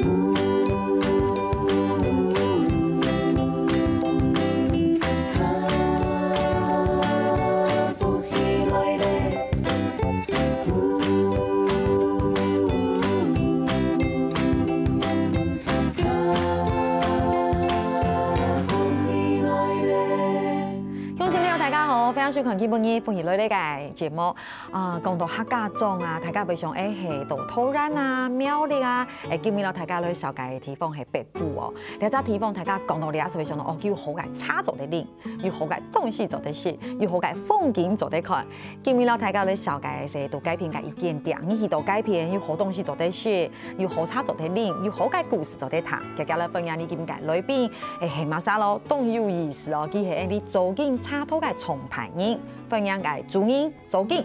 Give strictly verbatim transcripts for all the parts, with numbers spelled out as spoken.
鄉親朋友，大家好，歡迎收看今晡日福氣來了个節目。啊，講到客家庄啊，大家會想，誒，係到桃園啊、苗栗啊，誒，今晡日摎大家來紹介个地方係北埔哦。這隻地方大家講到這，就會想到，哦，有好个茶做得啉，有好个東西做得食，有好个風景做得看。今晡日摎大家來紹介个係到該片个一間店，你去到該片有好東西做得食，有好茶做得啉，有好个故事做得聽。今日來歡迎你今日个來賓，誒，係麼儕咯，當有意思哦，佢係𫣆俚左京茶道个創辦人，歡迎个主人。 左京。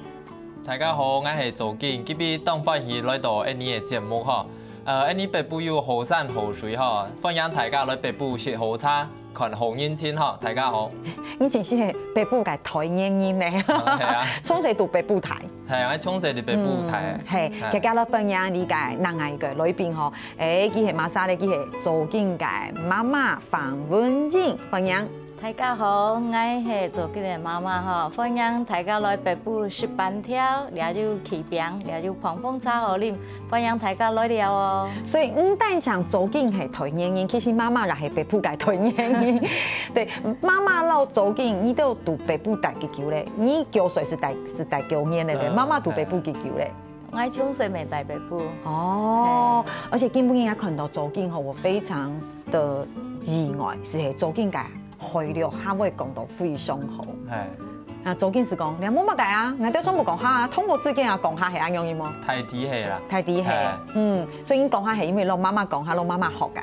大家好，𠊎係左京，今晡日當歡喜來到𫣆俚个節目吼。呃，𫣆俚北埔有好山好水吼，歡迎大家來北埔食好茶，看好人情吼。大家好。你真係北埔个代言人呢。嗯，係啊。從細在北埔大。係啊，從細在北埔大。嗯，係，係。今日來歡迎你个另外一个來賓吼，誒，佢係麼儕咧？佢係左京个媽媽范文英，歡迎。 大家好，𠊎係左京个媽媽吼，歡迎大家來北埔食粄條，這有柿餅，這有膨風茶好啉，歡迎大家來尞哦。所以毋單淨左京係代言人，其實媽媽也係北埔个代言人。對，媽媽摎左京，你兜在北埔戴幾久咧？你九歲係戴，係戴九年个咧，嗯，媽媽在北埔幾久咧？ 𠊎從細乜戴北埔。哦，而且今晡日𠊎看到左京吼，我非常的意外，係左京个海陸客話講到非常好。係。啊，左京係講，你無麼个啊，𠊎兜全部講客啊，同學之間也講客係恁樣个無？大體係啦。大體係，係。嗯，所以你講客係因為摎媽媽講客，摎媽媽學个。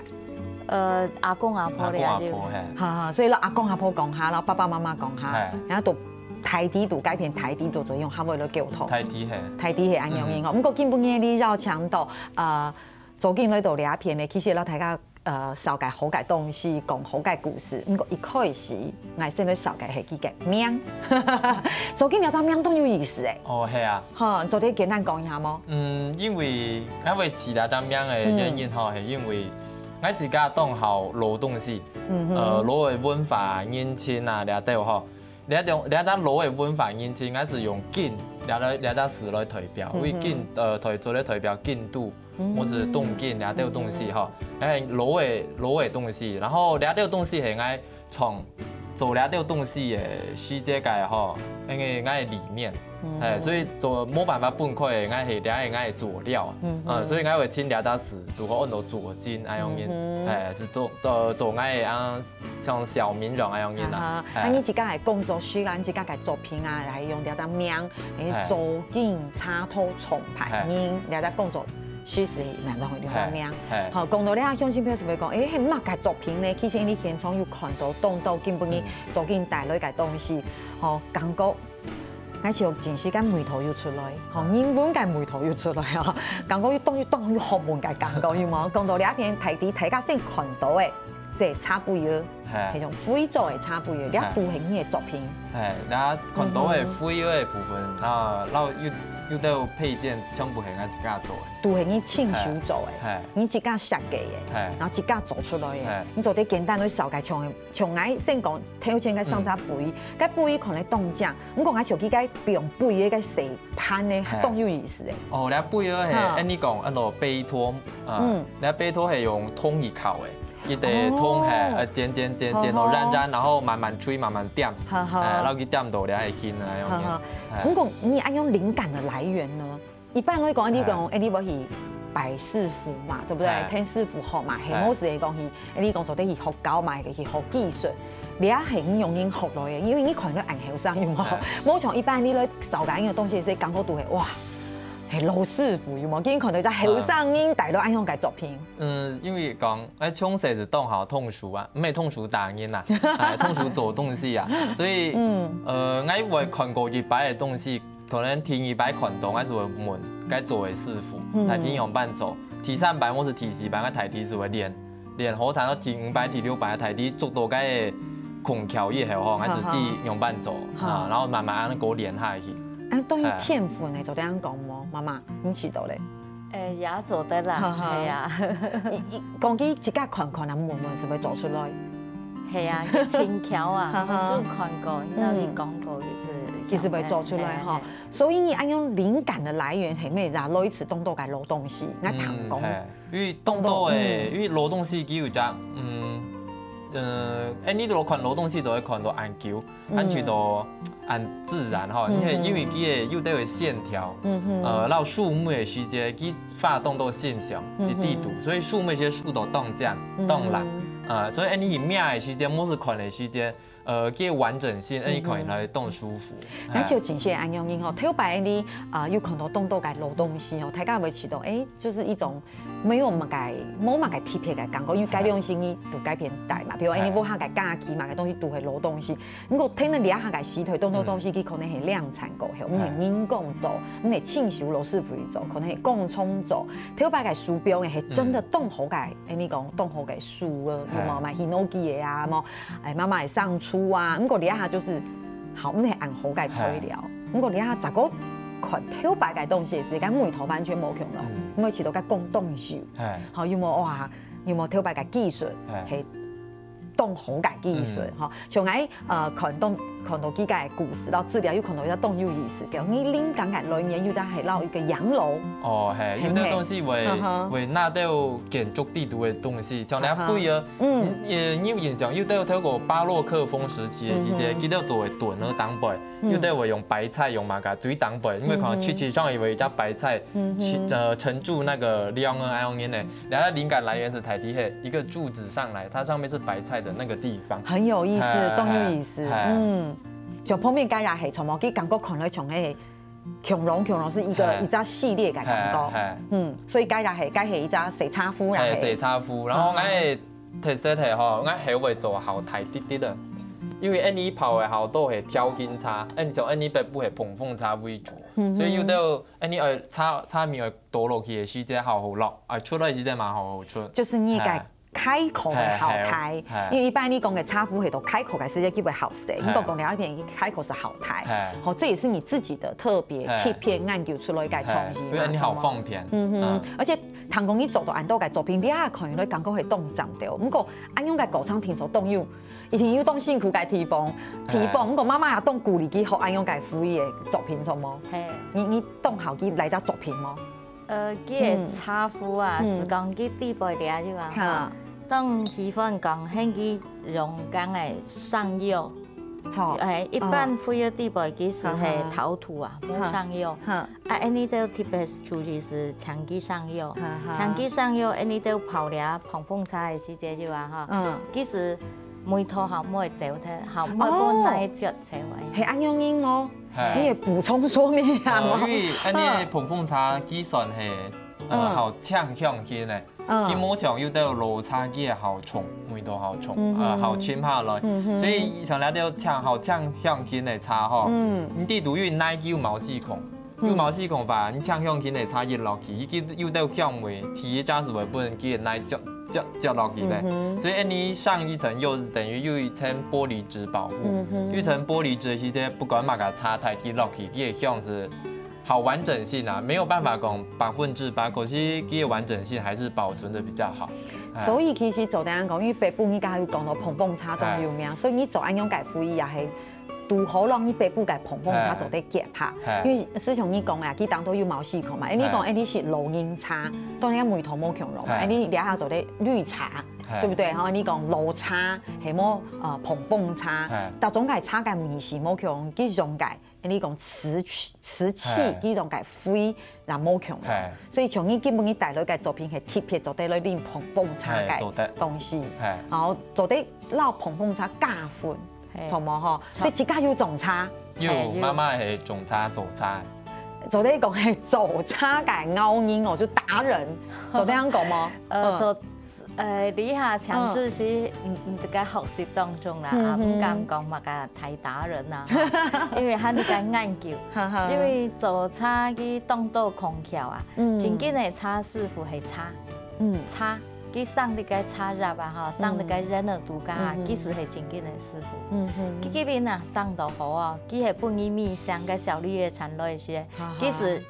呃，阿公阿婆了解。阿公阿婆，係。哈哈，所以摎阿公阿婆講客，摎爸爸媽媽講客，係。然後都大體都改變，大體都做用客話來溝通。大體係。大體係恁樣个吼。嗯。毋過今晡日你邀請到，呃，左京來到這片呢，其實摎大家，呃，紹介好个東西，講好个故事。毋過一開始，𠊎先來紹介係佢个名。左京這隻名當有意思誒。哦，係啊。吼，做得簡單講一下無？嗯，因為𠊎會起這隻名个原因吼，嗯。係因為𠊎自家當好老東西，嗯哼。呃，老个文化、人情啊，這兜吼。 這種，這隻老个文化人情，𠊎係用京，這個，這隻字來代表，嗯哼。因為京，呃，代，做得代表京都，嗯。或者東京這兜東西吼。嗯哼。誒，老个，老个東西，然後這兜東西係𠊎從做這兜東西个時節个吼，因為𠊎个理念，嗯哼。誒，所以做，無辦法分開个，𠊎係，這係𠊎个佐料，嗯哼。呃，所以𠊎會稱這隻字，如果安到左京，恁樣个，嗯哼。誒，係做，做，做𠊎个啊， 像小明榮恁樣个啦。啊哈，係。啊你自家个工作室啦，你自家个作品啊，來用這隻名，誒，係。左京茶道創辦人，係。這隻工作室係恁樣个名。係，係。好，講到這，鄉親朋友係會講，誒，係麼个作品呢？其實你現場有看到，當多今晡日，嗯。左京帶來个東西，吼，感覺 𠊎就真係个味道又出來，吼，嗯。人文个味道又出來哦。感覺又當，又當有學問个感覺，有無？講到這片大體，大家先看到个，係茶杯仔，係。係種徽州个茶杯仔，這都係你个作品。係，大家看到个徽仔个部分，嗯哼。啊，然後又，又兜配件全部係𠊎自家做个。都係你親手做个，係。你自家設計个，係。然後自家做出來个。係。你做得簡單个紹介，像，像𠊎先講，頭前个三隻杯，嗯。該杯可能當靚， 毋過𠊎想起該放杯仔个細盤呢，係。當有意思誒。哦，這杯仔係，哈。恁呢講，安到杯托，啊，嗯。這杯托係用銅去烤个，一個銅，哦。係，呃，煎煎煎煎到好好。軟軟，然後慢慢炊，慢慢點，好好。誒，然後去點到這係金啊，恁樣。好好。誒。毋過你恁樣靈感个來源呢？ 一般來講，你講，係。誒，你會去拜師傅嘛，對不對？係。聽師傅學嘛，係。係無事會講去，誒，你講做得去學教嘛，去學技術。這係你用人學來个，因為你看佢恁後生，有無？係。無像一般你來紹介个東西，係感覺都係，哇，係老師傅，有無？今看到一隻後生人帶來恁樣个作品。嗯，因為講，誒，從細就當好動手啊，毋係動手打人啊，誒，動手做東西啊，所以，嗯。呃，𠊎會看過一擺个東西， 可能第二擺看到，𠊎就會問該做个師傅，嗯。大體仰般做。第三擺或是第四擺，𠊎大體就會練，練好，等到第五擺、第六擺，大體做到該个孔竅以後吼，𠊎就知仰般做，哈哈。啊，然後慢慢恁樣過練下去。哎，對於天分呢，做得恁樣講無？媽媽，你試著咧？誒，也做得啦，哈哈。係啊。你，你講佢自家看看啊，問問係毋係做出來？係啊，佢真巧啊，哈哈。我有看過，嗯。有講過，其實，其實會做出來哈。係啊，係啊。所以你恁樣靈感的來源係咩？哪來自當多个老東西，𠊎聽講。嗯，係。因為當多个，嗯。因為老東西佢有隻，嗯，呃，誒，你如果看老東西，就會看到恁久。 恁樣就恁自然吼，嗯哼。因為，因為佢个有兜个線條，嗯哼。呃，摎樹木个時節，佢畫當多線條，嗯哼。佢地圖，所以樹木个時節樹都當靚，嗯哼。當靚。呃，所以恁樣你摸个時節，無係看个時節，呃，佢个完整性，恁樣看起來當舒服。嗯哼。哎。但是有真係恁樣吼，頭擺你，啊，有看到當多个老東西吼，大家會試著，誒，就是一種 無麼个，無麼个特別个感覺，因為該兩星期都改變大嘛，比如，哎。你屋下个家具嘛，該東西都係老東西。毋過，聽了這下个時代，當多東西，嗯。佢可能係量產過後，毋係人工做，毋係親手老師傅做，可能係工廠做。頭擺个手錶个係真个當好个，嗯。哎，你講當好个樹啊，有無？哎。買Hinoki个啊，無？哎，媽媽个桑樹啊，毋過這下就是，好，毋係恁好个材料。哎。毋過這下再過看頭擺个東西个時間，味道完全無共樣，嗯。因為試著个工當久。 哎。好，有無，哇，有無頭擺个技術，哎。係當好个技術，嗯。吼。像𠊎，呃，看到，看到佢个故事，然後資料又看到一個當有意思个，你靈感个來源有得係摎一個洋樓。哦，係，係毋係？有兜東西會，嗯哼。會拿到建築地圖个東西，像你啊，嗯哼。對啊，嗯。嗯，也，你有印象，有兜透過巴洛克風時期个時節，嗯哼。佢兜做个盾个頂背，嗯。有兜會用白菜，用麼个水頂背，因為可能嗯哼。七七上也有一隻白菜，嗯哼。七，呃，撐住那個樑啊，恁樣呢。 然後靈感來源是大體係一個柱子上來，它上面是白菜的那個地方。很有意思，哎，當有意思。哎，哎。嗯，像封面蓋也係，從無佢感覺看來像係恐龍，恐龍是一個，哎。一隻系列个感覺。哎，哎。嗯，所以蓋也係，蓋係一隻細車夫啦，哎，係。細車夫。然後𠊎个特色係吼，𠊎係會做較大滴滴个，因為𠊎泡个較多係條形車，𠊎像𠊎北部係膨風車為主，嗯哼。所以有兜𠊎愛車，車尾愛倒落去个時節較好落，啊，出來个時節嘛較好出。就是你个哎。 開口个較大，嘿，嘿。因為一般你講个車夫係到開口个時間機會較細，嘿。你講講了一片開口係較大，嘿。好，這也是你自己的特別，嘿。特別研究出來个創意嘛，嘿，因為你好方便，係無？嗯哼，嗯。而且聽講你做到恁多个作品，你也可能會感覺係當讚的哦。毋過恁樣个過程聽說當有，一定有當辛苦个地方，地方。嘿。毋過媽媽也當鼓勵佢學恁樣个手藝个作品，係無？嘿。你，你當好佢來隻作品無？ 呃，佢个車夫啊，嗯。嗯。係講佢底背這就啊，哈。當喜歡講，喊佢用講个上釉。著。哎，一般，哦。灰个底背其實係陶土啊，哈。無上釉。哈。啊，恁呢就特別注意係請佢上釉。哈哈。請佢上釉，恁呢就泡這膨風車个時節就啊，哈。嗯。其實味道好毋會走忒，好毋會分那个腳走哎。哦。係恁樣个哦。 嘿。你也補充說明一下嘛。呃，因為恁呢个膨風車佢算係，呃，嗯。較清香型个，嗯。佢無像有兜老車佢个較重，味道較重，嗯哼。呃，較沉下來。嗯哼。所以像這兜清，較清香型个車吼，嗯。你底肚有哪有毛細孔，嗯。有毛細孔吧，你清香型个車一落去，佢有兜香味，第一隻係會分佢个泥接，接，接落去咧。嗯哼。所以恁呢上一層又係等於有一層玻璃紙保護，嗯哼。有一層玻璃紙，其實不管麼个車，大家落去，佢个香係好完整性啊，沒有辦法講百分之百，可是佢个完整性還是保存得比較好。哎。所以其實做得恁講，因為北部你剛才有講到膨風車當有名，哎。所以你做恁樣个手藝也係 堵好讓你北部个膨風車做得結合。嘿。嘿。因為就像你講个，佢當多有毛細孔嘛，哎，你講，嘿。哎，你係老人車，當然味道無共樣嘛，嘿。哎，你這下做得綠茶，嘿。對不對？吼，你講老茶，係無，呃，膨風車，嘿。但總个車个味緒無共樣，佢用个，哎，你講瓷器，瓷器，嘿。佢用个灰，也無共樣。嘿。所以像你今晡日帶來个作品，係特別做得來啉膨風車个，嘿，做得。東西，嘿。然後做得摎膨風車加分。 嘿。著無吼？著。所以自家有種茶。有，嘿，有。媽媽係種茶，做茶。做得講係做茶个奧人哦，就達人，做得恁樣講無？呃，嗯。做，呃，這下請注係，嗯。嗯，嗯，這个學習當中啦，嗯，啊，嗯。毋敢講麼个大達人啦，吼，因為還在該研究，哈哈。因為做茶佢當多技巧啊，嗯。真正个茶師傅係茶，嗯。茶 佢生這个茶葉啊，吼，生這个人个肚臍啊，嗯。嗯哼。其實係真正个師傅。嗯哼。佢這片啊，生到好哦，佢係分佢尾生个小綠葉蟬來个時，哈哈。其實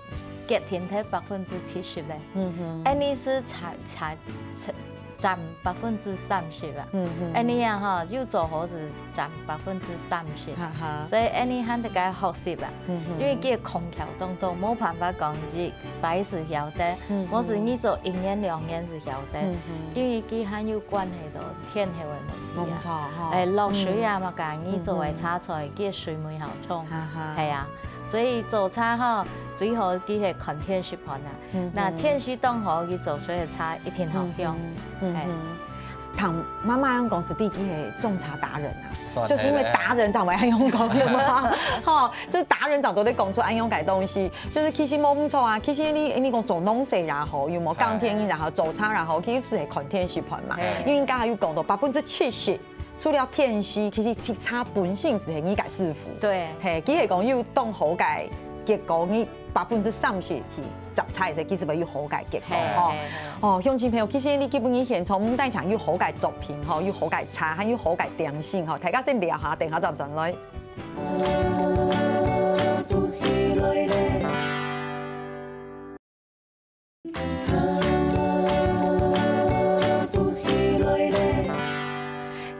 決定忒百分之七十个，嗯哼，恁呢係差差差佔百分之三十啊。嗯哼，恁呢啊吼，又做好係佔百分之三十，哈哈，所以恁呢還得該學習啊。嗯哼，因為佢个空竅當中，無辦法講一擺就曉得，嗯哼，無係你做一年兩年就曉得，嗯哼，因為佢還有關係到天候个問題啊。無錯吼，欸，落水啊嘛，講你做个茶菜，佢个水味好重，哈哈，係啊。 所以做茶吼，最好佢係看天時盤啊。嗯哼，該天時當好，佢做出來个茶一定好香。嗯哼，嗯哼。聽媽媽恁樣講，係佢係種茶達人啊，算係咧，就是因為達人正會恁樣講，有無？吼，就是達人正做得講出恁樣个東西，就是其實無毋著啊。其實你你講做農事也好，有無？耕田也好，做茶也好，其實係看天時盤嘛。嘿。因為剛才有講到百分之七十 除了天時，其實摵茶本身係你个師傅。對。嘿，佢係講有當好个結果，你百分之三十去摘茶个時，其實會有好个結果吼。嘿，嘿，嘿。哦，鄉親朋友，其實你今晡日現場毋單淨有好个作品吼，有好个茶，還有好个點心吼，大家先尞下，等下正轉來。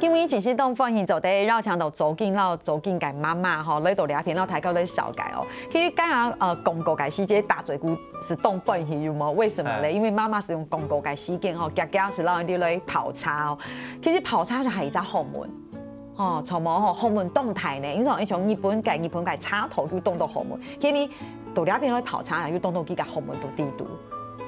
今晡日真係當歡喜做得邀請到周金摎周金个媽媽吼，來到這片摎大家來紹介哦。其實剛剛呃廣告个時節打嘴鼓係當歡喜，有無？為什麼呢？哎。因為媽媽係用廣告个時間吼，遽遽係摎你來泡茶哦。其實泡茶就係一隻學問。 吼，著無吼，學問當大呢。你像，像日本个，日本个茶道又當多學問，今晡日到這片來泡茶，又當多幾个學問都知道，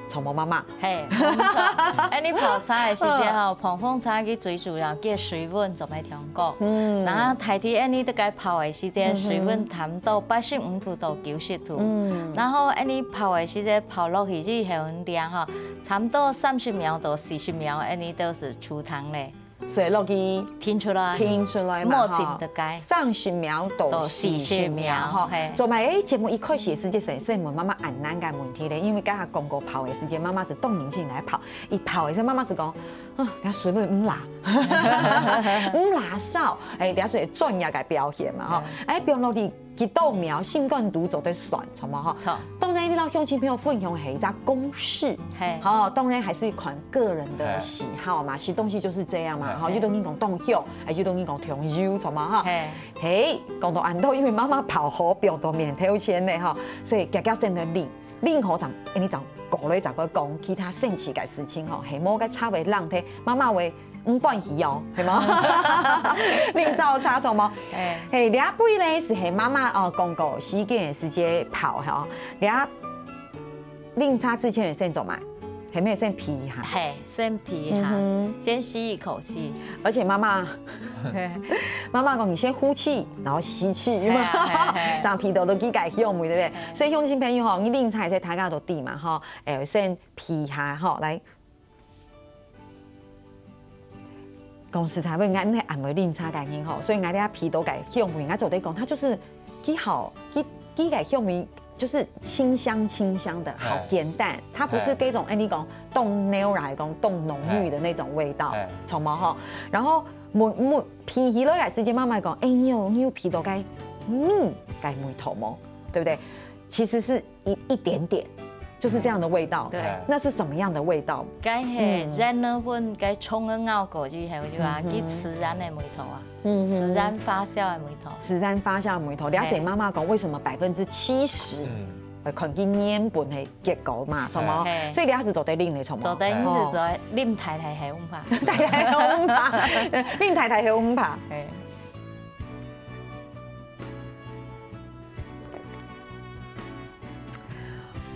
著無媽媽？嘿，無錯。恁呢泡茶个時節吼，膨風茶佢最主要个水溫做毋會忒高。嗯。然後大體恁呢在該泡个時節，嗯哼，水溫差毋多八十五度到九十度。嗯。然後恁呢泡个時節，泡落去以後，量吼，差毋多三十秒到四十秒，恁呢都係出湯咧。 所以落去停出來，停出來嘛，莫停得該。吼。三十秒到四十秒，到四十秒，吼。嘿。做麼个，欸，節目一開始个時節，先，先問媽媽恁難个問題咧，因為剛才廣告泡个時節，媽媽係當認真來泡，一泡个時候，媽媽係講，啊，這水分毋罅，毋罅燒，欸，這係專業个表現嘛，吼。嗯。欸，放落去 幾多秒，心肝肚做得算，著無吼？著。當然，你摎鄉親朋友分享係一隻公式，嘿。吼，當然還是看個人的喜好嘛，嘿。食東西就是這樣嘛，嘿，吼，嘿。有兜人講當香，欸，有兜人講當油，著無吼？嘿。嘿，講到恁多，因為媽媽泡好，放到面頭前咧吼，所以遽遽先來啉，啉好正，恁呢正過來正過講其他生趣个事情吼，係無个茶會冷忒，媽媽會 毋歡喜哦，係無？啉燒茶著無？欸。嘿，這杯呢係係媽媽哦，講過時間个時節泡吼。這啉茶之前會先做麼个？係毋係先鼻一下？嘿，先鼻一下，嗯哼。先吸一口氣。而且媽媽，嘿。媽媽講，你先呼氣，然後吸氣，有沒有？嘿啊，嘿，嘿。這樣鼻到都幾个香味，對不對？嘿。所以鄉親朋友吼，你啉茶个時節大家都知嘛，吼，欸，先鼻一下，吼，來。 講實在話，𠊎毋係恁會啉茶个人吼，所以𠊎這鼻到个香味，𠊎做得講，它就是幾好，幾，幾个香味就是清香清香的，好簡單。哎。它不是該種，哎。哎，你講當濃還係講當濃郁的那種味道，哎。著無吼？然後，聞，聞，鼻起來个時節，媽媽講，哎，你有，你有鼻到該米个味道無？對不對？其實是 一，一點點，就是這樣的味道。對。哎。那是什麼樣的味道？該係，嗯。人呢問該蟲仔咬過以後，就啊，嗯哼。佢自然个味道啊，嗯哼。自然發酵个味道。自然發酵个味道。了解媽媽講，為什麼百分之七十，嗯。呃，可能佢原本个結果嘛，著無？嘿。所以你還係做得啉个，著無？做得，你係做得啉太太係毋怕。太太係毋怕，啉太太係毋怕。嘿。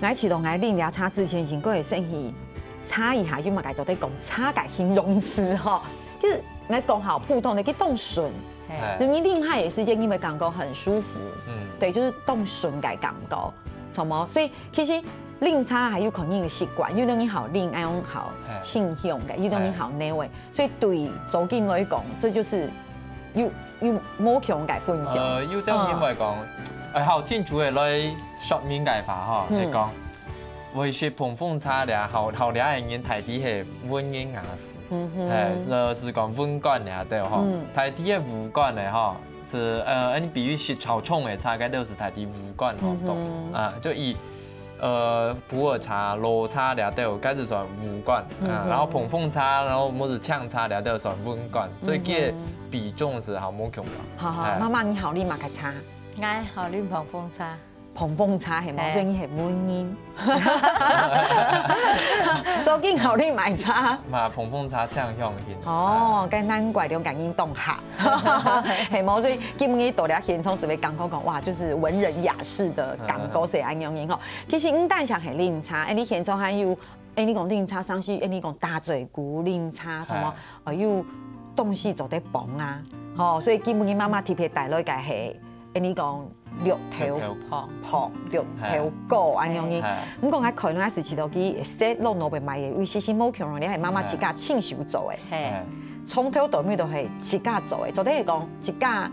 𠊎試著𠊎啉這茶之前，先過會先去查一下，有麼个做得講茶个形容詞吼。就是𠊎講好普通个，佢當順。嘿。哎。就你啉下个時間，你會感覺很舒服。嗯。對，就是當順个感覺，著無？所以其實啉茶還有看人个習慣，有兜人好啉，愛用好，哎。清香个，有兜人好濃个。哎。 所以對周金來講，這就是有，有無共个分享。呃，有兜人會講，嗯。哎，好清楚个來說明个話吼，嗯。係講，會食膨風茶這，好，好這个人大體係文人雅士，嗯哼。哎，呃，係講文官這兜吼，嗯。大體个武官个吼，係，呃，你比喻食草創个茶，該兜係大體武官吼，嗯哼。啊，就以呃，普洱茶、老茶這兜，該就算壺罐，啊，嗯哼。然後膨風茶，然後麼个薑茶這兜算溫罐，所以佢个比重係好無共樣。好好，哎。媽媽，你好啉麼个茶？𠊎好啉膨風茶。膨風茶係無？嘿。所以你係文人。最近好啉麼个茶？嘛，膨風茶清香型。哦，哎。該難怪兩個人當合。係無？所以今日到這現場係會感覺講，哇，就是文人雅士的感覺，係恁樣型吼。其實毋單淨係啉茶，哎，你現場還有，哎，你講啉茶，上次，哎，你講打嘴鼓啉茶，什麼，哎。呃，有東西做得捧啊，吼，所以今日媽媽特別帶來个係，哎，你講綠豆綠豆硞。硞，綠豆糕，哎。恁樣型。哎。毋過𠊎看𠊎係試著佢色落落去買个，有時係無共樣，你係媽媽自家親手做个。嘿。哎。 從頭到尾都係自家做个，做得係講自家，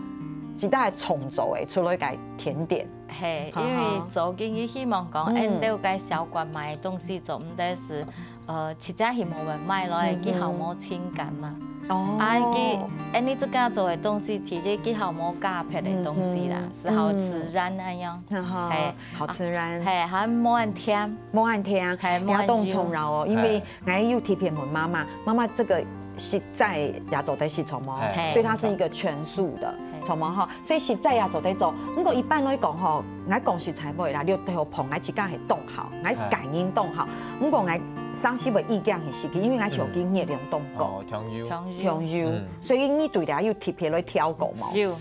自家个創作个出來个甜點。嘿，哈哈。因為做緊佢希望講，嗯。𫣆兜个小館買个東西做毋得係，呃，自家係無人買落來，嗯哼。佢好無情感嘛。哦。啊，佢，恁呢自家做个東西，其實佢好無加別个東西啦，嗯哼。係好自然恁樣。嗯。哈哈，嘿。好自然。嘿，還無恁甜。無恁甜，嘿，無恁油。你要動蟲了哦，因為 哎。𠊎有特別問媽媽，媽媽這個食齋也做得食著無？哎。所以它是一個全素的，哎。著無吼？所以食齋也做得做。毋過一般來講吼，𠊎講實在話啦，綠豆硞𠊎自家係當好，𠊎個人當好。哎。毋過𠊎上次个意見係食佢，因為𠊎想佢熱量當高。嗯。哦，強油。強油。強油，嗯。所以你對這有特別來調過無？有。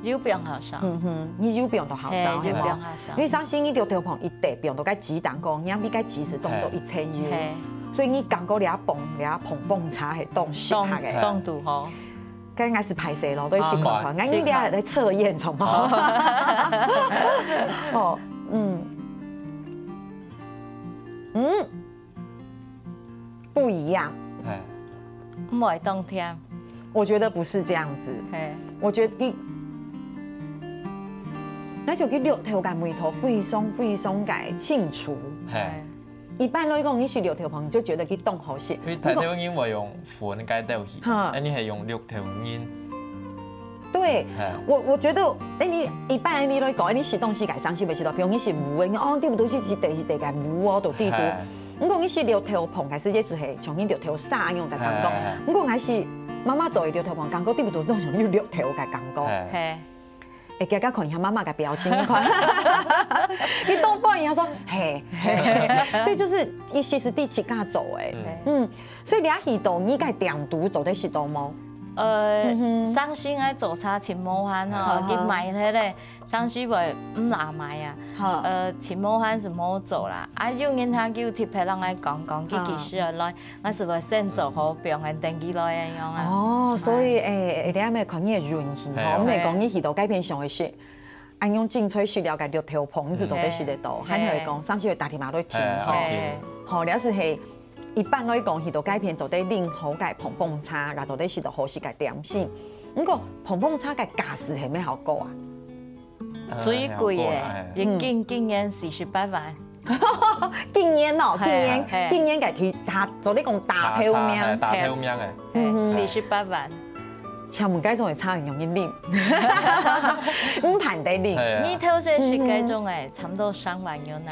油放較少。嗯哼，你油放到較少，嘿，係無？油放較少。因為上次你綠豆硞一垤放到該雞蛋糕，你比該雞絲凍到一層油。嘿。所以你感覺這硞，這膨風茶係當適合个。當，當堵吼。該𠊎係歹勢咯，都試看看。啊，𠊎應該來測驗，著無？哦。哦，嗯。嗯。 不一樣。嘿。毋會當甜。我覺得不是這樣子。嘿。我覺得你，那就佢綠豆个味道非常非常个清楚。嘿。嘿。一般來講，你食綠豆硞，你就覺得佢當好食。因為大多人會用粉該兜去，哈。啊，你係用綠豆仁。 對，嘿。我，我覺得，哎，你一般你來講，哎，你食東西个上去會食到，比如你食芋圓，哦，對不對？是，是第，是第个芋哦，都對不？嘿。毋過你食綠豆硞个時節係，像你綠豆沙恁樣个感覺。嘿，嘿，嘿。毋過𠊎係媽媽做个綠豆硞，感覺對不對？都像有綠豆个感覺。嘿。嘿。哎，大家看一下媽媽个表情，你看，你都不一樣說，嘿，嘿，嘿。所以就是，一些是第幾家做的，嗯。嗯。 所以這係到你个店肚做得食到無？呃，嗯哼。上次𠊎做茶尋無閒吼，好，好。去買彼个，上次會毋罅買啊。好。呃，尋無閒係無做啦。啊，有人客就特別摎𠊎講，講佢幾時來，𠊎係會先做好，放等佢來恁樣啊。哦，所以，哎，哎，你還沒看你个運氣吼，嘿啊。毋係講你去到該片想愛食。 恁樣種出來食了个綠豆硞，你係做得食得到，嘿。還會講，上次會打電話來聽，嘿，吼。嘿。好，了解係，一般來講，去到該片做得啉好个膨風茶，也做得食到好食个點心。毋過，膨風茶个價數係毋係好高啊？呃，最貴个，還好啦，嘿。一斤竟然四十八萬。 今年哦，今年，嘿，嘿。今年个提，他，做你講打頭名。打，打，嘿，打頭名个。嘿，嗯哼。四十八萬。請問該種个茶會容易啉？毋盼得啉。嘿啊。你頭先食該種个，嗯哼。差不多三萬銀啊。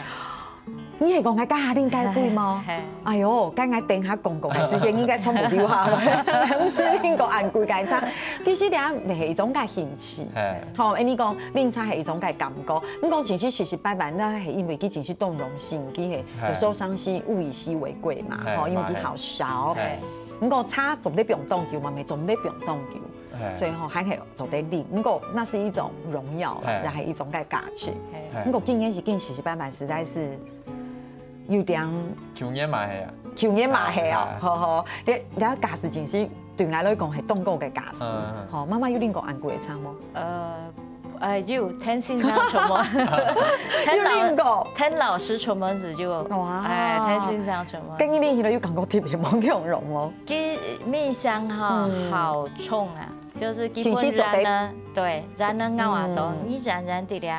你係講該價錢恁貴嗎？嘿。哎喲，該𠊎等下廣告个時間應該全部留下來，毋使啉過恁貴个茶。其實這係一種个興趣。嘿。吼，哎，你講啉茶係一種个感覺，你講真係四十八萬，該係因為佢真係當榮幸，佢係 嘿。有時候上市物以稀為貴嘛，嘿，吼，因為佢好少。嘛係。嘿。毋過茶總得放當久嘛，毋係總得放當久。嘿。所以吼，還係做得啉。毋過那是一種榮耀啦，嘿。也係一種个價值。嘿。嘿。毋過今年係近四十八萬，實在是有點，舊年嘛係啊。舊年嘛係哦，嘿，嘿。吼吼，你，你價值真係 對𠊎來講係當高个價數。嗯，嗯。吼，媽媽有啉過恁貴个茶無？呃，呃，有，聽先生出門。有啉過？聽老，聽老師出門時就，哇。哎，聽先生出門。跟你啉起來有感覺特別無共樣無？佢味香哈，嗯。好衝啊，就是基本上呢，真係做得。對，然後咬啊到，嗯。你然然地咧，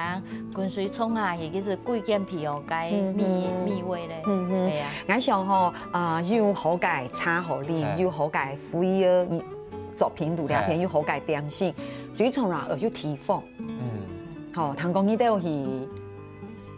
滾水沖下去，其實桂圓皮哦，該味，嗯，嗯。味味咧，嗯，嗯。對啊。𠊎想吼，啊，有好个茶好啉，嘿。有好个 會啊，作品肚裡片有好个點心，最重要愛有地方。嗯。吼，聽講你兜去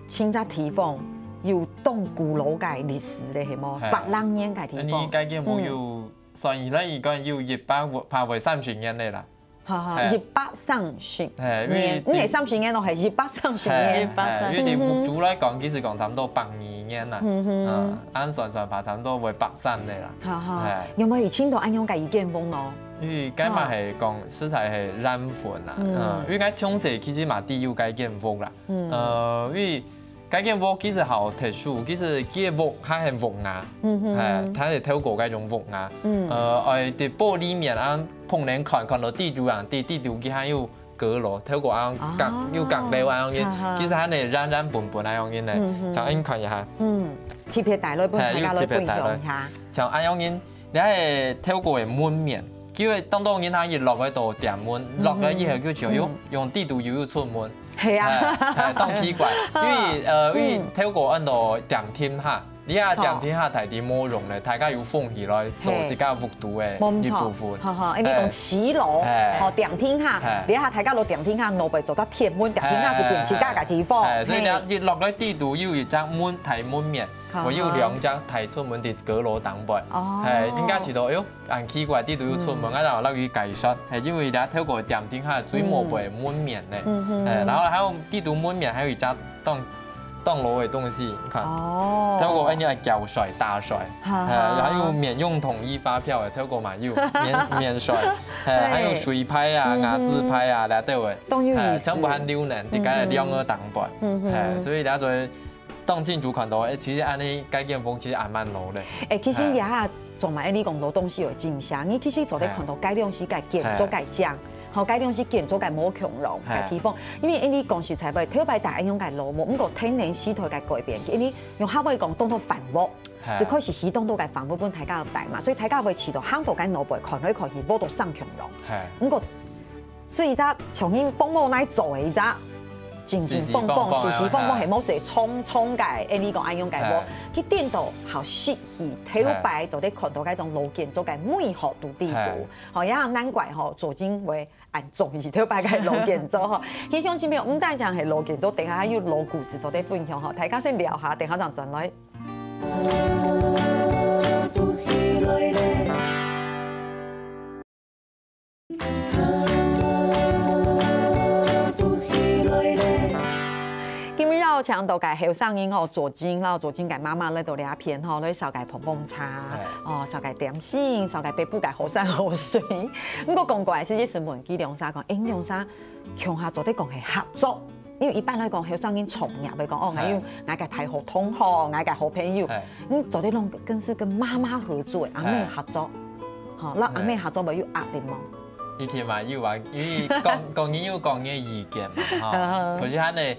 尋隻地方，有當古老个歷史咧，係無？係。百零年个地方。你該間屋有，嗯。算起來應該有一百，百，百三十年咧啦。哈哈，係。一百三十年，係，因為毋係三十年咯，係一百三十年。係，一百三十。係，因為對屋主來講，其實講差不多百二年啦。嗯哼。嗯，恁算算法，差不多會百三咧啦。哈哈，係。有無有聽到恁樣个一間屋咯？因為該嘛係講，實在係緣分啦。嗯。嗯，因為該從細其實嘛，知有該間屋啦。嗯。呃，因為 該間屋其實好特殊，其實佢个屋還係屋瓦，嗯哼。係，佢係透過該種屋瓦，嗯。呃，愛在玻璃面啊，碰人看，看到底肚啊，底，底肚佢還有閣樓，透過啊，哦。隔，有閣樓啊，恁樣，哈哈。其實還係原原本本啊，恁樣呢。嗯哼。像恁看一下。嗯，特別帶來分大家來分享一下。係，有特別帶來。像恁樣，你還透過个門面，因為當多人佢一落去都店門，嗯哼。落去以後就想，喲，嗯。用底肚又有出門。 係啊。係，係，當奇怪，因為，呃，因為透過恁多店廳下，你啊店廳下大體無用咧，大家有封起來做自家屋肚个一部分。無錯，哈哈，因為講騎樓，係。吼，店廳下，係。你下大家落店廳下，外背做得鐵門，店廳下係變自家个地方，係，所以你一落來底肚有一隻門，大門面，哈哈。會有兩隻大出門在閣樓頂背，哦。係，應該知道，哎喲， 恁奇怪，底肚有出門，嗯。啊，然後落去解說，係因為佢透過店頂下最末背門面呢，嗯哼。係，然後還有底肚門面還有一隻當，當老个東西，你看，哦。透過恁樣來繳稅、打稅，哈哈。係，還有免用統一發票个，透過嘛有免，免稅，係，還有水牌啊、嗯哼。瓦斯牌啊，那兜个，當有意思。係，全部還留呢，在該兩個頂背，嗯哼。係，所以大家就會 當清楚看到，欸，其實恁樣該間屋其實還蠻老个。欸，其實這下做麼个你講老東西有進香，你其實做得看到該量時个建築个靚，吼，該量時建築个無共樣个地方。因為你講實在話，頭擺大家用个老屋，毋過天然時代个改變，因為用客話講，當多繁華，係。就開始起當多个繁華分大家戴嘛，所以大家會試著行到該老屋，看來看去，無到相共樣。毋過 所以這像人風貌來做个一隻，靜靜放放、時時放放，係無？係衝衝个，欸，你講恁樣个無？去顛倒好適意，頭擺做得看到該種老建築个美好度底肚。吼，也難怪吼，左近會恁中意頭擺个老建築吼。其實鄉親朋友，毋單淨係老建築，等下還有老故事做得分享吼。大家先尞下，等下正轉來。 今晡日邀請到个後生人吼，左近，然後左近个媽媽來到這片吼，來紹介碰碰茶，哦，紹介點心，紹介北埔个好山好水。毋過講過來，實際上問佢兩儕講，欸，兩儕 共下做得講係合作。因為一般來講，後生人創業會講，哦，𠊎有𠊎个大學同學，𠊎个好朋友，嗯，做得攏跟，是跟媽媽合作，阿姆合作，吼，摎阿姆合作會有壓力無？一定嘛有啊，因為講，講人有講人个意見嘛，吼，可是恁樣，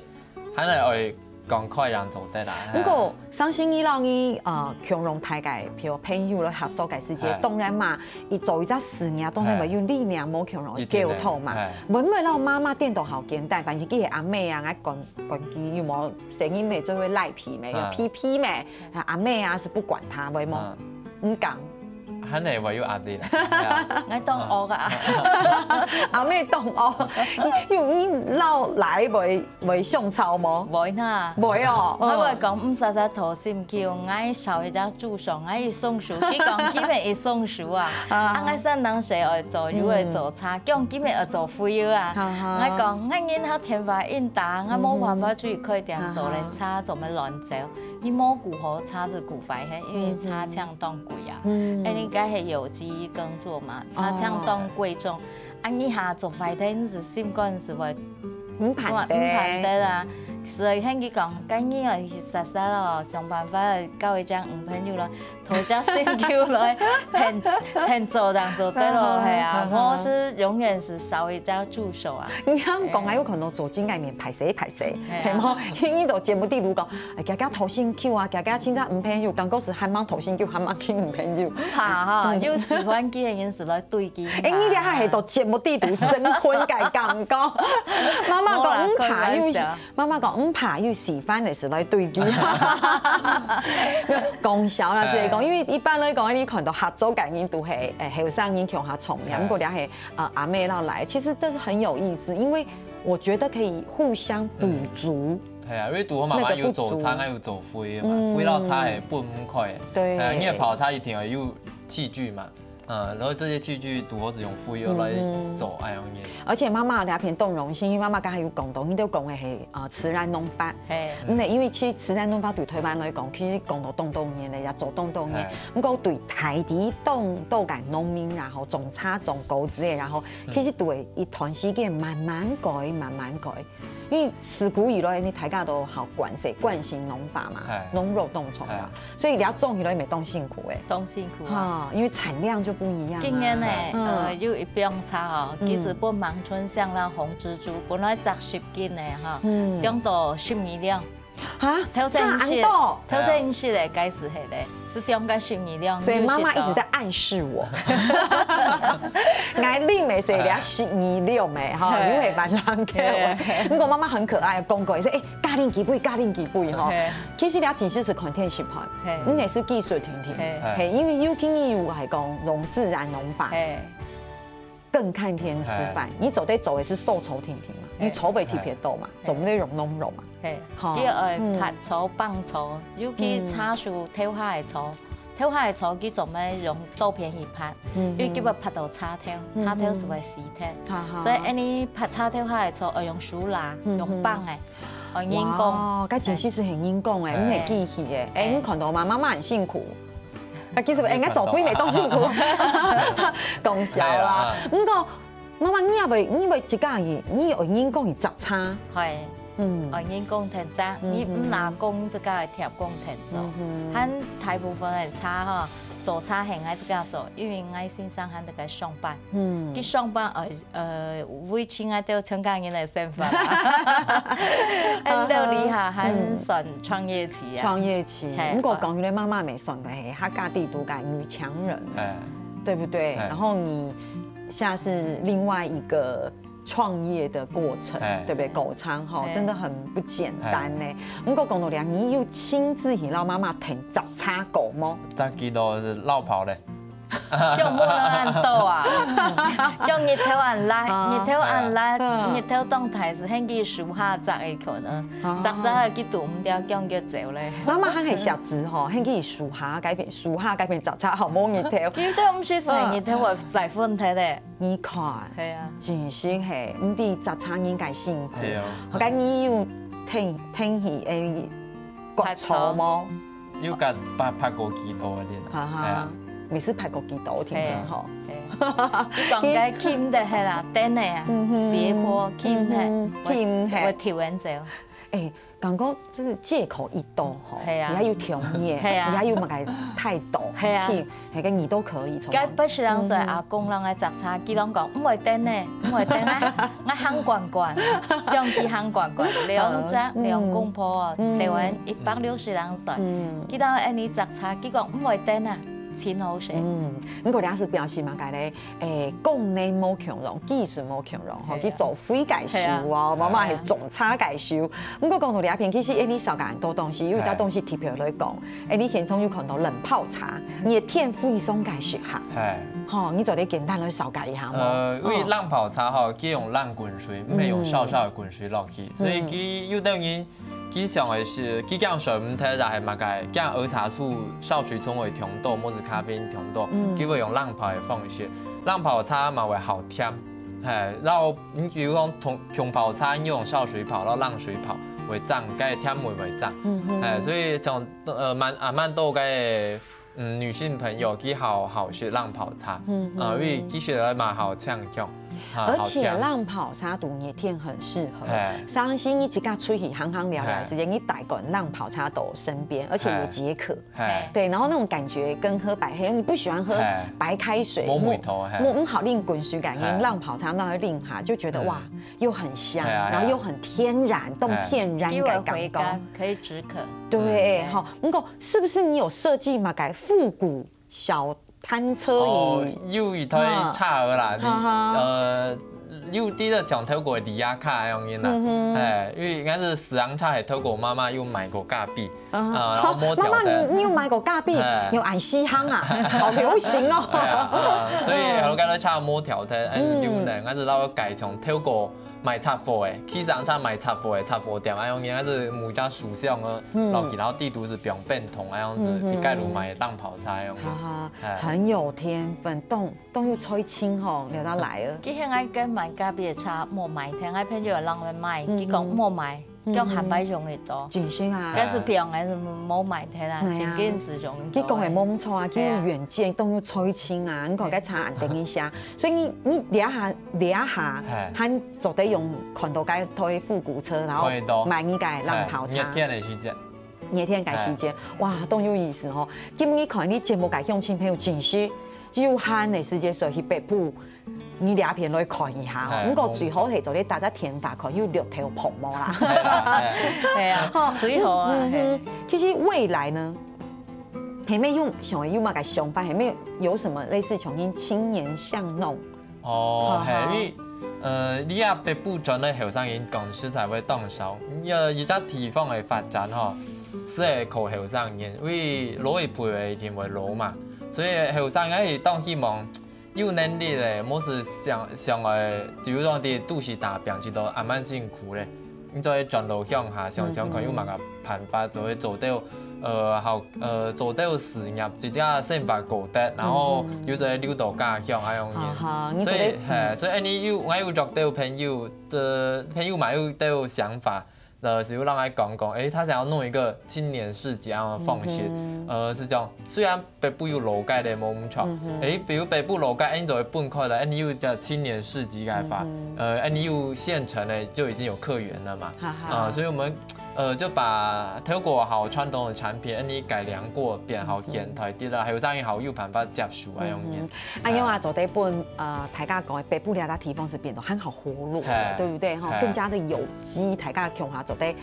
恁樣愛講開人做得啦。毋過， 相信你摎你，呃，共樣大个，譬如朋友來合作个時節，當然嘛，佢做一隻事業，當然嘛有理念無共樣个溝通嘛。毋會摎媽媽顛倒好簡單，反正佢係阿姆啊，𠊎管，管佢有無細人仔做伙賴皮咩，有屁屁咩，阿姆啊是不管他，會無？毋敢。 恁樣會有壓力啦。𠊎當惡啊。阿姆當惡，有你老來會，會相吵無？會吶。會哦。𠊎會講，毋使使討心臼，𠊎少一隻助手，𠊎一雙手，佢講，佢乜一雙手啊。啊，𠊎三兩歲愛做，又愛做茶，講佢乜愛做會友啊。𠊎講，𠊎人客電話應答，𠊎無辦法出去開店做人茶，做乜亂走。 你無顧好，茶就顧壞忒，因為茶青當貴啊。嗯。哎，你該係有機耕作嘛，茶青當貴重。啊，你下做壞忒，你係心肝係會毋盼得。毋盼得啊。所以聽佢講，該你愛去煞煞咯，想辦法交一張女朋友咯，討一隻心臼來，跈，跈做正做得咯，係啊，無係永遠係少一隻助手啊。你恁講，𠊎有看到做真个面歹勢歹勢，係無？因為到節目底肚講， 哎，遽遽討心臼啊，遽遽尋隻女朋友，感覺係還吂討心臼，還吂尋女朋友。毋怕哈，有喜歡佢个人係來追佢。哎，你這下係到節目底肚徵婚个感覺。媽媽講毋怕有，媽媽講毋怕有喜歡个係來追佢。講笑啦，係講，因為一般來講，你看到合作个人都係，哎，後生人共下創業，毋過這係，呃，阿姆摎倈，其實這是很有意思，因為我覺得可以互相補足。係啊，因為堵好媽媽有做茶，那個不足。還有做灰个嘛，嗯。灰摎茶係分毋開个。對。係啊，你个泡茶一定要有器具嘛，嗯，然後這些器具堵好係用灰个來做，嗯嗯。恁樣个。而且媽媽這片當榮幸，因為媽媽剛才有講到，你都講个係，呃，自然農法。係。嗯，因為其實自然農法對臺灣來講，其實講到當多年了，也做當多年。係。毋過對在地當多个農民，然後種茶、種果子个，然後其實對一段時間慢慢改，慢慢改。 因為自古以來，你大家都好慣勢，慣性農法嘛，係。農藥當重嘛，係。所以你愛種起來也當辛苦欸。當辛苦啊。哈，因為產量就不一樣啊。今年呢，嗯。呃，有一幫茶哦，嗯。其實分盲春香啦、紅蜘蛛，本來摘十斤个哈，嗯。降到十二兩。哈，頭先係，差恁多。頭先係个，該時係咧，係降到十二兩，所以媽媽一直在暗示我。 𠊎啉个係這十二兩个哈，係。因為蠻難个。係。毋過媽媽很可愛，講過，說，欸，加啉幾杯，加啉幾杯吼。係。其實這真係係看天食飯，係。毋係技術定定。係。係，因為尤其你又係講用自然農法，係。更看天吃飯，係。你做得做个係手做定定嘛，因為草會特別多嘛，係。做毋得用農藥嘛。 係，吼，佢愛，嗯。拔草、放草，尤其茶樹頭下个草，嗯。頭下个草佢做咩用刀片去拔，嗯哼。因為佢會拔到茶頭，嗯哼。茶頭係會死忒。哈哈。所以恁呢拔茶頭下个草愛用手拉，嗯哼。用挷个，愛人工。哇，該真係係很人工欸，係。毋係機器欸。欸，係。你看到嗎？媽媽很辛苦。啊，其實，欸，應該做肥美當辛苦。講笑啦。係啊。毋過，媽媽，你也會，你會自家去，你愛人工去摘茶。係。 嗯。哦，人工田茶，嗯哼。你毋拿工這个貼工田做，嗯哼。還大部分个茶吼，做茶係𠊎自家做，因為𠊎先生還在該上班，嗯。佢上班，呃，呃，維持𠊎兜全家人个生活啦。恁兜厲害，還算創業期啊。創業期，係，毋過講起來，媽媽也算个係客家地圖个女強人，係。對不對？係。然後你現在是另外一個 創業的過程，哎。對不對？果茶吼，哎。真的很不簡單呢。哎。毋過講到這，你有親自去摎媽媽𢯭摘茶過無？摘幾多係落跑咧？就無人恁多啊，就日頭恁辣，啊。日頭恁辣，哎呀。日頭當大時，𢯭佢樹下摘个可能，啊。摘摘个佢堵毋著，驚佢走咧。媽媽還係惜子吼，𢯭佢樹下該片，樹下該片摘茶吼，無日頭。佢都毋識晒日頭，會晒昏忒咧。 你看，係啊。真係係，毋知摘茶人个辛苦。係啊。好，該你有𢯭，𢯭去，欸，割草無？有摎拔，拔過幾多个咧？哈哈，係啊。每次拔過幾多，聽聽吼。係，係。你講个輕个係啦，短个啊，嗯哼。斜坡輕个，嗯哼，輕个。會，會抽人走。欸， 感覺這個借口一多吼，係啊。你還有條件，係啊。你還有麼个態度，係啊。去，那個你都可以從該不時人說嗯哼。阿公人來摘茶，佢攏講毋會等呢，毋會等啊，𠊎行慣慣，長期行慣慣，兩隻嗯。兩公婆哦，嗯。台灣一百六十人歲，嗯。佢兜恁呢摘茶，佢講毋會等啊，真好勢。嗯，毋過你還是表示嘛，該個 欸，功能無共樣，技術無共樣，吼，係啊。去做水介紹哦，係啊。媽媽係種茶介紹。毋過講到這片，其實，欸，你紹介很多東西，有一隻東西特別來講，欸，你現場有看到冷泡茶，你个店非常个適合。係。吼，你做得簡單來紹介一下無？呃，因為冷泡茶吼，佢用冷滾水，毋係用燒燒个滾水落去，嗯。所以佢有等於 佢想个係，佢驚水毋忒，也係麼个，驚兒茶素燒水蟲會忒多，或者咖啡因忒多，嗯。佢會用冷泡个方式。冷泡茶嘛會好添，係，然後你比如講沖，沖泡茶，你用燒水泡，然後冷水泡，會增，該甜味會增。嗯哼。係，所以像，呃，蠻，啊，蠻多个 嗯，女性朋友佢好，好食冷泡茶，嗯，啊，因為其實也蠻好健康，啊，而且好甜。冷泡茶對熱天很適合，係。像係你自家出去行行尞尞个時間，係。你帶罐冷泡茶到身邊，而且也解渴。係。係。對，然後那種感覺跟喝白，還有你不喜歡喝係。白開水，無味道，係。無，無好啉滾水感，係。冷泡茶那喝下，就覺得，嗯。哇，又很香，係啊，係啊。然後又很天然，當天然个感覺。係。又有回甘，可以止渴。對，嗯。吼，毋過 是不是你有設計麼个復古小攤車椅？哦，有一台車仔啦，嗯。哈哈。呃，有滴个像透過里亞卡个樣仔啦。嗯哼。係，因為應該係四行車係透過媽媽有買過咖啡，啊。啊，然後無調的。媽媽，你，你有買過咖啡？係。有恁稀罕啊？好流行哦。係啊，啊，所以後來該台車無調的，哎，嗯。有呢，應該係老改從透過賣雜貨个，去生產賣雜貨个雜貨店，恁樣，應該係無家屬相个，嗯。然後其他地都係放便當，恁樣係，嗯，嗯，去街路賣當泡菜，恁樣。哈哈，哎。很有天分，當，當有才情吼，了得來啊。佢現在跟買隔壁个車無賣，聽𠊎朋友人會賣，嗯，佢講無賣，嗯。 叫還擺用得到。真係啊。該係平還係無買忒啦，哎呀。真緊係用得到。佢講个無毋著啊，佢有遠見，係啊。當有才情啊，你看該差恁等一下。所以你，你這下，這下，嘿。還做得用看到該台復古車，然後可以的。買你个浪跑車。嘿，熱天个時節。熱天个時節，嘿。哇，當有意思吼。今日看你節目个鄉親朋友，真係有閒个時節，所以去北部 你這片來看一下吼，哎，毋過最好係做得搭隻電話看有綠豆泡饃啦。係啦，係。係啊，吼，最好啊，嗯哼，係。其實未來呢，還沒有想有麼个想法，還沒有什麼類似像恁青年巷弄。哦，好，好。係，因為，呃，你啊，北部轉來後生人講實在會當少，呃，一隻地方个發展吼，係會靠後生人，因為老一輩个一定會老嘛，所以後生人係當希望 有能力咧，無係想，想愛，比如講在都市打拚，知道還蠻辛苦咧。你做得轉到鄉下，想想看有麼个辦法，做得做到，呃，好，呃，做到事業，自家生活過得，然後又做得留到家鄉，恁樣。哈哈，你做得，所以，嘿，所以恁樣有，𠊎有約到朋友，這朋友嘛有都有想法， 呃，就有人來講講，誒，他想要弄一個青年市集恁樣个方式，呃，係講，雖然北部有老街个無毋著，誒，比如北部老街，誒，你做得分開來，誒，你有一個青年市集開發，呃，誒，你有現成的就已經有客源了嘛，哈哈。啊，所以我們，呃，就把透過好傳統的產品，誒，你改良過，變好現代的啦，還有這樣好有辦法接受啊，恁樣。 恁樣啊，做得分，呃，大家講个北部這个地方係變到還好活絡的，嘿。對不對？吼，嘿。更加的有機，大家共下做得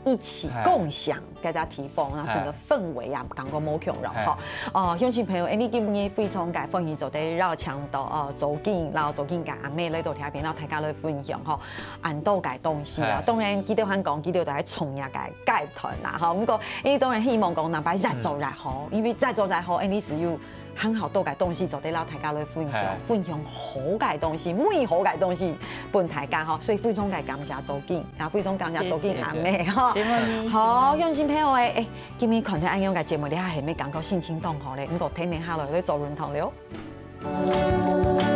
一起共享這个地方，嘿。然後整個氛圍啊，感覺無共樣，嘿。吼。哦，鄉親朋友，誒，你今日非常个歡喜做得邀請到，哦，周景，然後周景个阿姆來到這片，然後大家來分享，吼，恁多个東西啊。嘿。當然，佢兜還講，佢兜都係創業个階段啦，吼。毋過，誒，當然希望講，哪怕越做越好，因為越做越好，誒，你係有 還好多个東西做得摎大家來分享，嘿。分享好个東西，美好个東西分大家吼，所以非常个感謝周景，啊，非常感謝周景阿姆吼。謝謝，謝謝。好，鄉親朋友誒，誒，今日看到恁樣个節目，你還係無感覺心情當好咧？毋過天天下來來做運動了哦。